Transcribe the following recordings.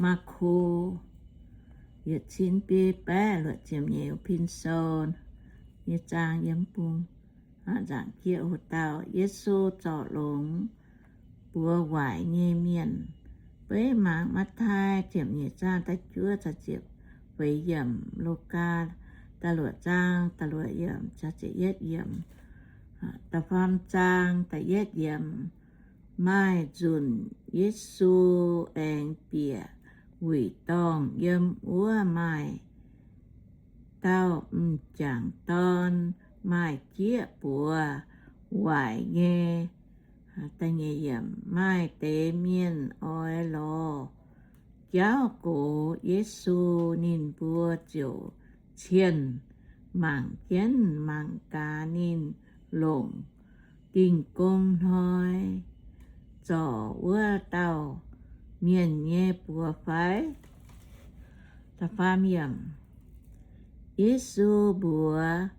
Maako yietc cin biei baeqv luoqc ziepc nyeic, pin sou nyei zaang yiem bung. Nzaangc jieqv ho dauh Yesu zorc longx buoz waaic nyei mienh. Beiv mangc Matv^taai ziepc nyeic zaang da'juov caux ziepc feix yiemc, Lugaa da'luoqc zaang da'luoqc yiemc caux ziepc yietv yiemc. Da'faam zaang da'yietv yiemc. Maaih nzunc Yesu aengx bieqc wuic dorngh. Yiem wuov maaih dauh m'jangc dorn maaih jieqv buoz waaic nyei. Maaih deix mienh oix lorz jauv gox Yesu, ninh mbuo ziouc cienh mangc jienv mangc gaax ninh longc Dingh Gong Hnoi zorc wuov dauh mienh nyei buoz fai. Yesu mbuox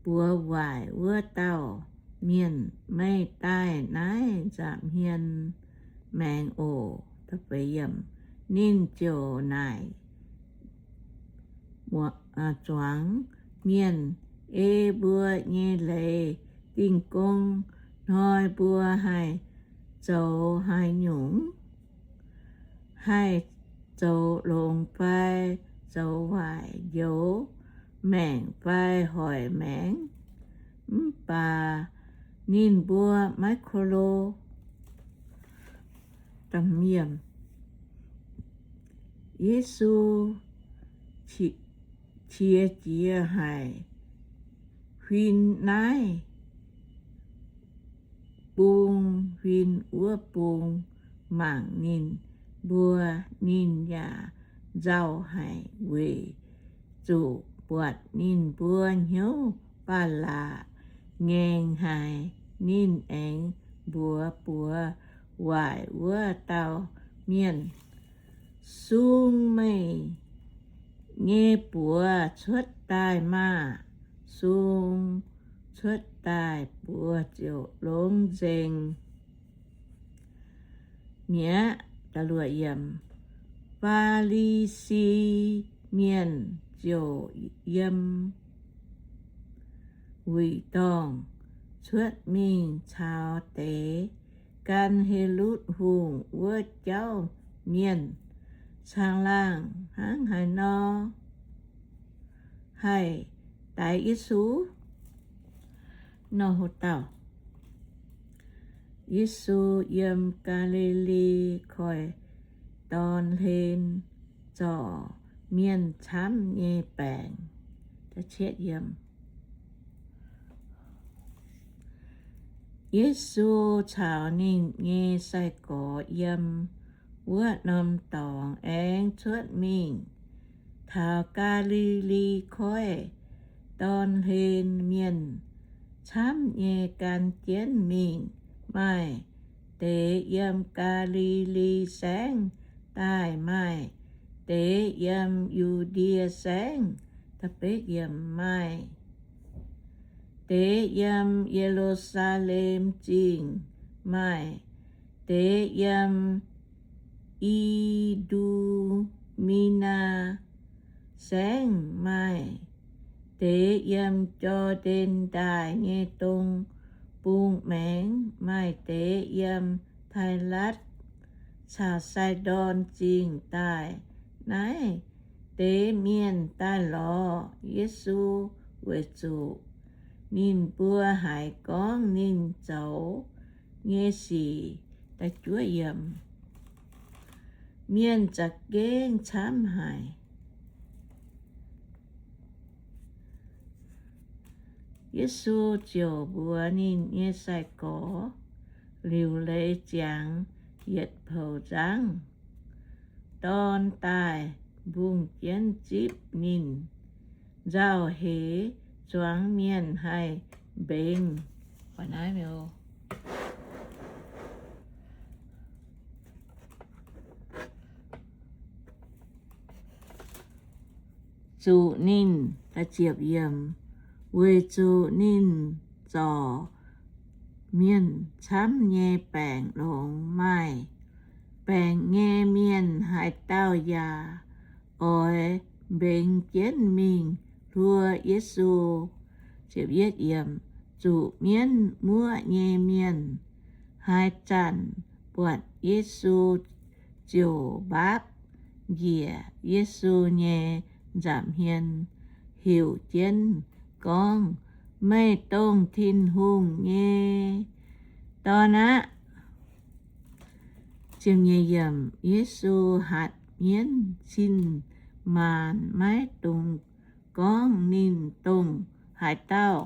buoz waaic wuov dauh mienh, Meih daaih naaiv nza'hmien maengx oc. Ninh ziouc naaic zuangx mienh, Ei mbuo nyei leiz Dingh Gong Hnoi mbuo haih zoux haaix nyungc? Haih zoux longx fai zoux waaic? Njoux maengc fai hoic maengc? Mv baac ninh mbuo maiv ko lo. Yesu qiex jiez haic, huin naaiv bung huin wuov bung mangc ninh mbuo. Ninh yaac nzauh haic weic zuqc buatc ninh mbuo hnyouv baac laac ngaengc haic. Ninh aengx mbuox buoz waaic wuov dauh mienh, Sung meih nyei buoz cuotv daaih maah! Sung cuotv daaih, buoz ziouc longx nzengc mi'aqv. Faa^li^si Mienh ziouc yiem wuic dorngh cuotv mingh caux deix gan Helotv Hungh wuov jauv mienh, caangh laangh hnangv haaix nor haih daix Yesu. Nor, Yesu yiem Gaa^li^li Koiv-Dorn hlen zorc mienh camv nyei baengc. Yesu caux ninh nyei sai-gorx yiem wuov norm dorngx aengx cuotv mingh taux Gaa^li^li Koiv-Dorn hlen. Mienh camv nyei gan jienv mingh. Maaih deix yiem Gaa^li^li Saengv daaih, maaih deix yiem Yu^ndie Saengv, maaih deix yiem Ye^lu^saa^lem Zingh, maaih deix yiem I^ndu^mi^naa Saengv, maaih deix yiem Jor^ndaen Ndaaih nyei dong bung maengx, maaih deix yiem Tailatv caux Sai^ndorn Zingh daaih. Naaiv deix mienh daaih lorz Yesu weic zuqc ninh mbuo haiz gorngv ninh zoux nyei sic. Mienh za'gengh camv haic. Yesu ziouc mbuox ninh nyei sai-gorx, Liuc leiz ziangx yietc poux nzangv dorn daaih mbungh jienv zipv ninh, nzauh heix zuangx mienh haih mbengx. Zuqc ninh, weic zuqc ninh zorc mienh camv nyei baengc longx. Maaih baengc nyei mienh haaix dauh yaac oix mbengx jienv mingh hluo Yesu. Zuqc mienv muoqv nyei mienh haaix zanc buatc Yesu ziouc mbaapv njiec Yesu nyei nza'hmien, heuc jienv gorngv, Meih dongh Tin-Hungh nyei Dorn aqv. Yesu hatc mienv cin-maanc maiv dungx gorngv ninh dongh haaix dauh.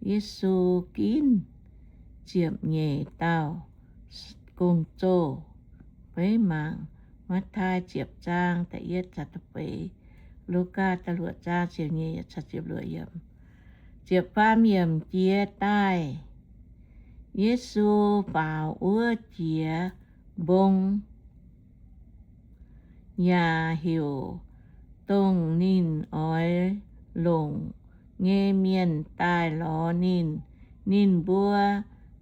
Yesu ginv ziepc nyeic dauh gong-zoh. Beiv mangc Matv^taai ziepc zaang da'yietv caux da'feix, Lugaa da'luoqc zaang ziepc nyeic caux ziepc luoqc yiemc. Ziepc faam yiemc jiex daaih, Yesu faaux wuov jiex mbong, yaac heuc dongh ninh oix longc nyei mienh daaih lorz ninh. Ninh mbuo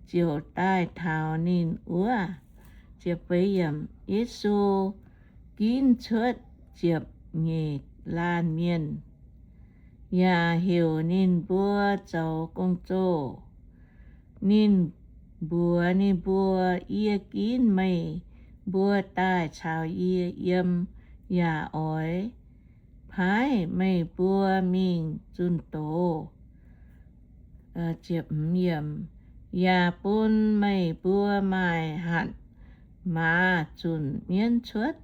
ziouc daaih taux ninh wuov. Yesu ginv cuotv ziepc nyeic laanh mienh, yaac heuc ninh mbuo zoux gong-zoh. Ninh mbuox ninh mbuo, Yie ginv meih mbuo daaih caux yie yiem, yaac oix paaiv meih mbuo mingh zunh doz, yaac bun meih mbuo maaih hatc maaz zunc mienv cuotv.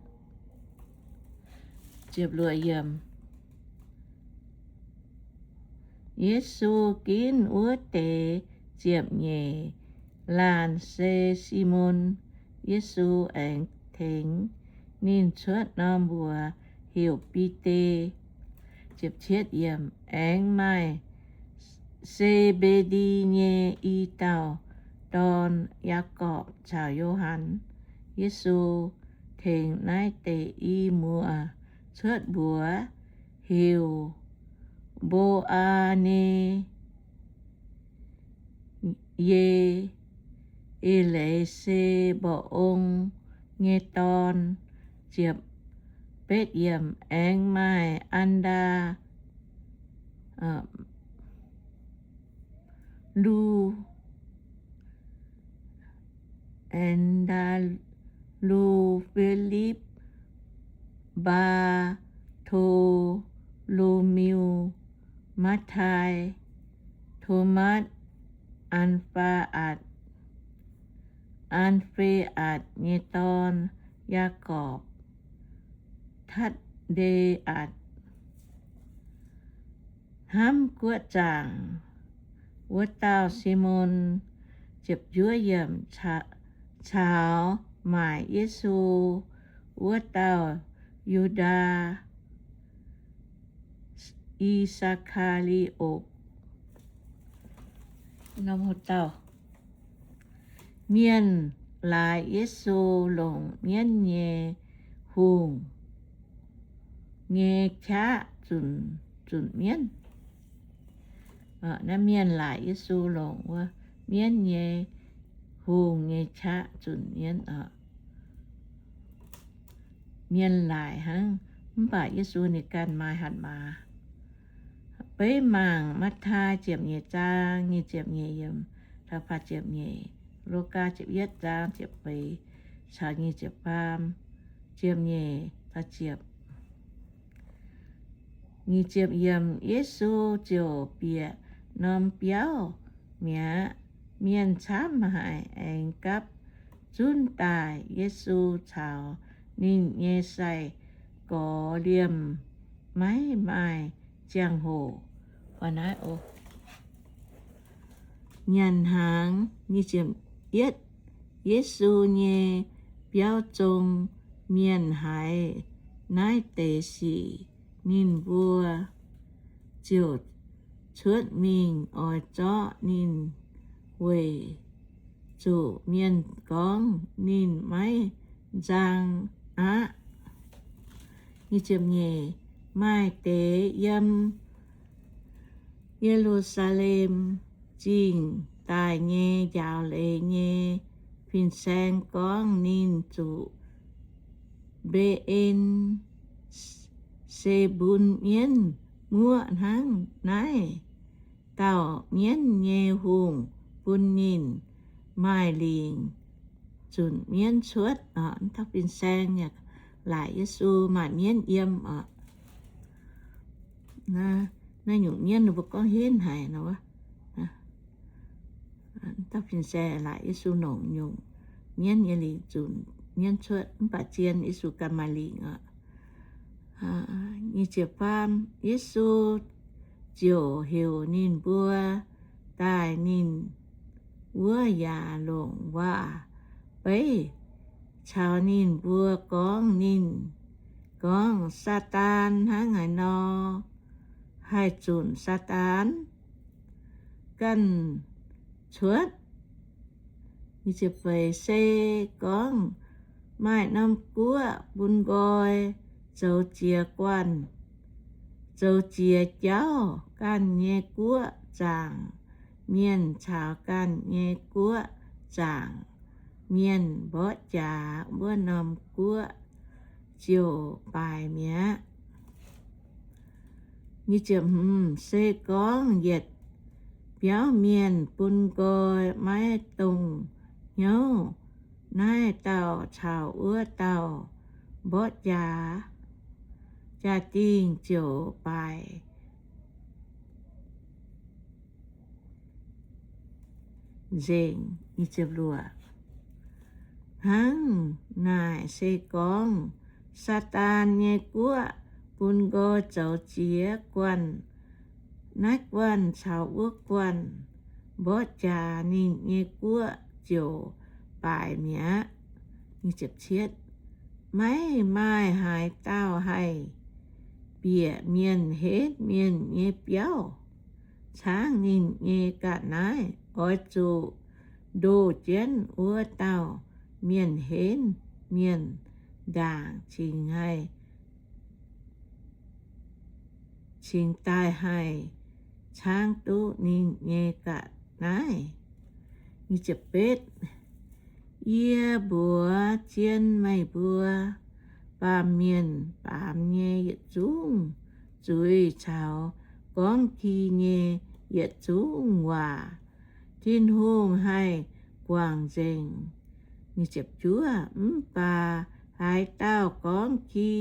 Yesu ginv wuov deix ziepc nyeic laanh se Simon. Yesu aengx tengx ninh cuotv norm mbuox heuc Bide. Aengx maaih Se^mbe^ndi nyei i dauh dorn, Yaagorpc caux Yo^han. Yesu tengx naaiv deix i muoz cuotv mbuox heuc Mbo^aa^ne^ye, eix leiz se mba'ong nyei dorn. Aengx maaih An^ndaa, Lu, An^ndaa^lu, Filipv, Mbaa^to^lo^miu, Matv^taai, Tomatv, An^fe^atc, An^fe^atc nyei dorn, Yaagorpc, Tatv^nde^atc, hnamv guoqv zaangc wuov dauh Simon. Caux maaic Yesu wuov dauh Yu^ndaa, I^saa^kaa^li^otc. Mienh laaix Yesu longc mienv nyei hungh nyei qaqv zunc, zunc mienv. Naaiv mienh laaix Yesu longc wuov mienv nyei hungh nyei qaqv zunc mienv oc. Mienh laaix hnangv, mv baac Yesu ninh ganh maaih hatc maaz. Beiv mangc Matv^taai ziepc nyeic zaang nyic ziepc nyeic yiemc, da'faah ziepc nyeic, Lugaa ziepc yietv zaang ziepc feix caux nyic ziepc faam, ziepc nyeic, ziepc Nyic ziepc yiemc, Yesu ziouc bieqc norm biauv mi'aqv. Mienh camv haic aengx gapv zunv daaih Yesu caux ninh nyei sai-gorx liemh maiv maaih ziangh hoc. Nyanc hnaangx, Yesu nyei biauv zong mienh haiz naaiv deix sic, ninh mbuo ziouc cuotv mingh oix zorqv ninh, weic zuqc mienh gorngv ninh maiv nzang aqv. Maaih deix yiem Ye^lu^saa^lem Zingh daaih nyei njaaux leiz nyei fin-saeng gorngv ninh zuqc Mbe^en se bun mienv muoqv hnangv naaiv dauh mienv nyei hungh bun ninh maaih lingc zunc mienv cuotv. Fin-saeng laaic Yesu maaih mienv yiem oc. Naaiv nyungc mienv ninh mbuo gorngv henv haic nor. Dauh fin-saeng laaic Yesu longc nyungc mienv nyei lingc zunc mienv cuotv, mv baac zien Yesu ganh maaih lingc oc. Yesu ziouc heuc ninh mbuo daaih ninh wuov yaac longc waac-beiv caux ninh mbuo gorngv. Ninh gorngv, Saadaan hnangv haaix nor haih zunc Saadaan ganh cuotv? Se gorngv maaih norm guoqv bun nqoi zoux ziex guanh, zoux ziex jauv ganh nyei guoqv zaangc mienh caux ganh nyei guoqv zaangc mienh mborqv jaax, wuov norm guoqv ziouc baaix mi'aqv. Se gorngv yietc biauv mienh bun nqoi maiv dongh hnyouv, naaiv dauh caux wuov dauh mborqv jaax, jaa-dingh ziouc baaix nzengc. Hnangv naaic se gorngv Saadaan nyei guoqv bun nqoi zoux ziex guanh, naaiv guanh caux wuov guanh mborqv jaax, ninh nyei guoqv ziouc baaix mi'aqv. Maiv maaih haaix dauh haih bieqc mienh henv mienh nyei biauv caangv ninh nyei ga'naaiv. Oix zuqc ndoh jienv wuov dauh mienh henv mienh ndaangc cingx haih, cingx daaih haih caangv duqv ninh nyei ga'naaiv. Yie mbuox zien meih mbuo, baamh mienh baamz nyei yietc zungv zuiz caux gorngv ki nyei yietc zungv waac Tin-Hungh haih guangc nzengc. Mv baac haaix dauh gorngv ki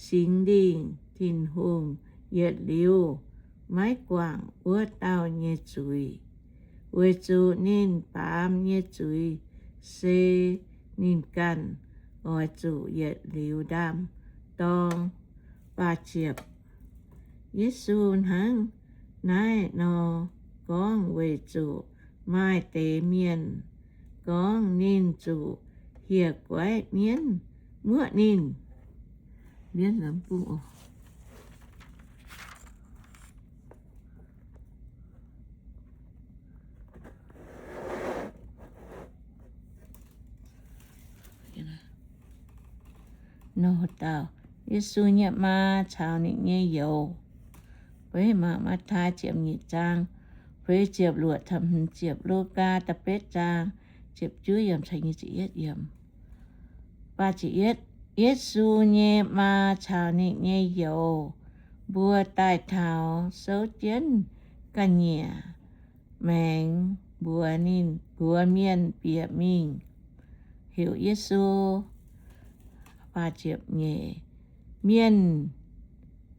Singx Lingh Tin-Hungh, yietc liuz maiv guangc wuov dauh nyei zuiz, weic zuqc ninh baamz nyei zuiz se ninh ganh oix zuqc yietc liuz ndaam-dorng. Yesu hnangv naaiv nor gorngv weic zuqc maaih deix mienh gorngv ninh zuqc hieh guaiv mienv muoqv ninh. Nor dauh Yesu nyei maa caux ninh nyei youz. Feix mangc Matv^taai ziepc nyeic zaang, feix ziepc luoqc taux hmz ziepc, Lugaa da'betv zaang ziepc juov yiemc caux nyic ziepc yietv yiemc. Yesu nyei maa caux ninh nyei youz mbuo daaih taux, souv jienv ga'nyiec maengx mbuox ninh, mbuox mienh bieqc mingh heuc Yesu. Mienh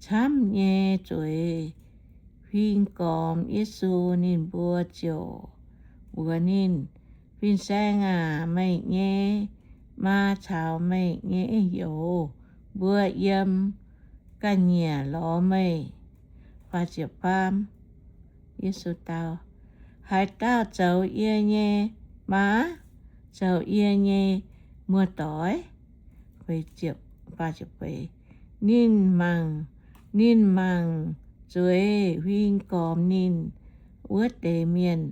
camv nyei zueiz huing gormx Yesu. Ninh mbuo ziouc mbuox ninh, Fin-Saeng aac, meih nyei maa caux meih nyei youz mbuo yiem ga'nyiec lorz meih. Yesu dau, Haaix dauh zoux yie nyei maa? Zoux yie nyei muoz-doic. Ninh mangc, ninh mangc zueiz huing gormx ninh wuov deix mienh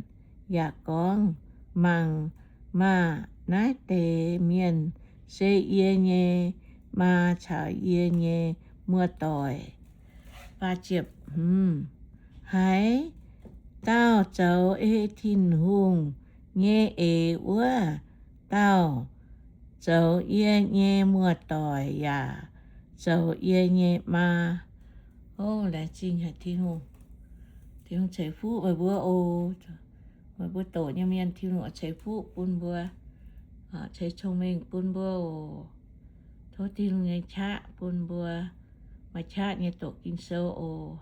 yaac gorngv, Mangc maah! Naaiv deix mienh se yie nyei maa caux yie nyei muoz-doic. Haaix dauh zoux ei Tin-Hungh nyei eix wuov, dauh zoux yie nyei muoz-doic yaac zoux yie nyei maa. O, laengz zingh haic Tin-Hungh. Tin-Hungh ceix fuqv meih mbuo oc. Meih mbuo doqc nyei mienh, Tin-Hungh ceix fuqv bun mbuo, ceix cong-mengh bun mbuo oc. Tov Tin-Hungh nyei qaqv bun mbuo maaih qaqv nyei doqc Ging-Sou oc.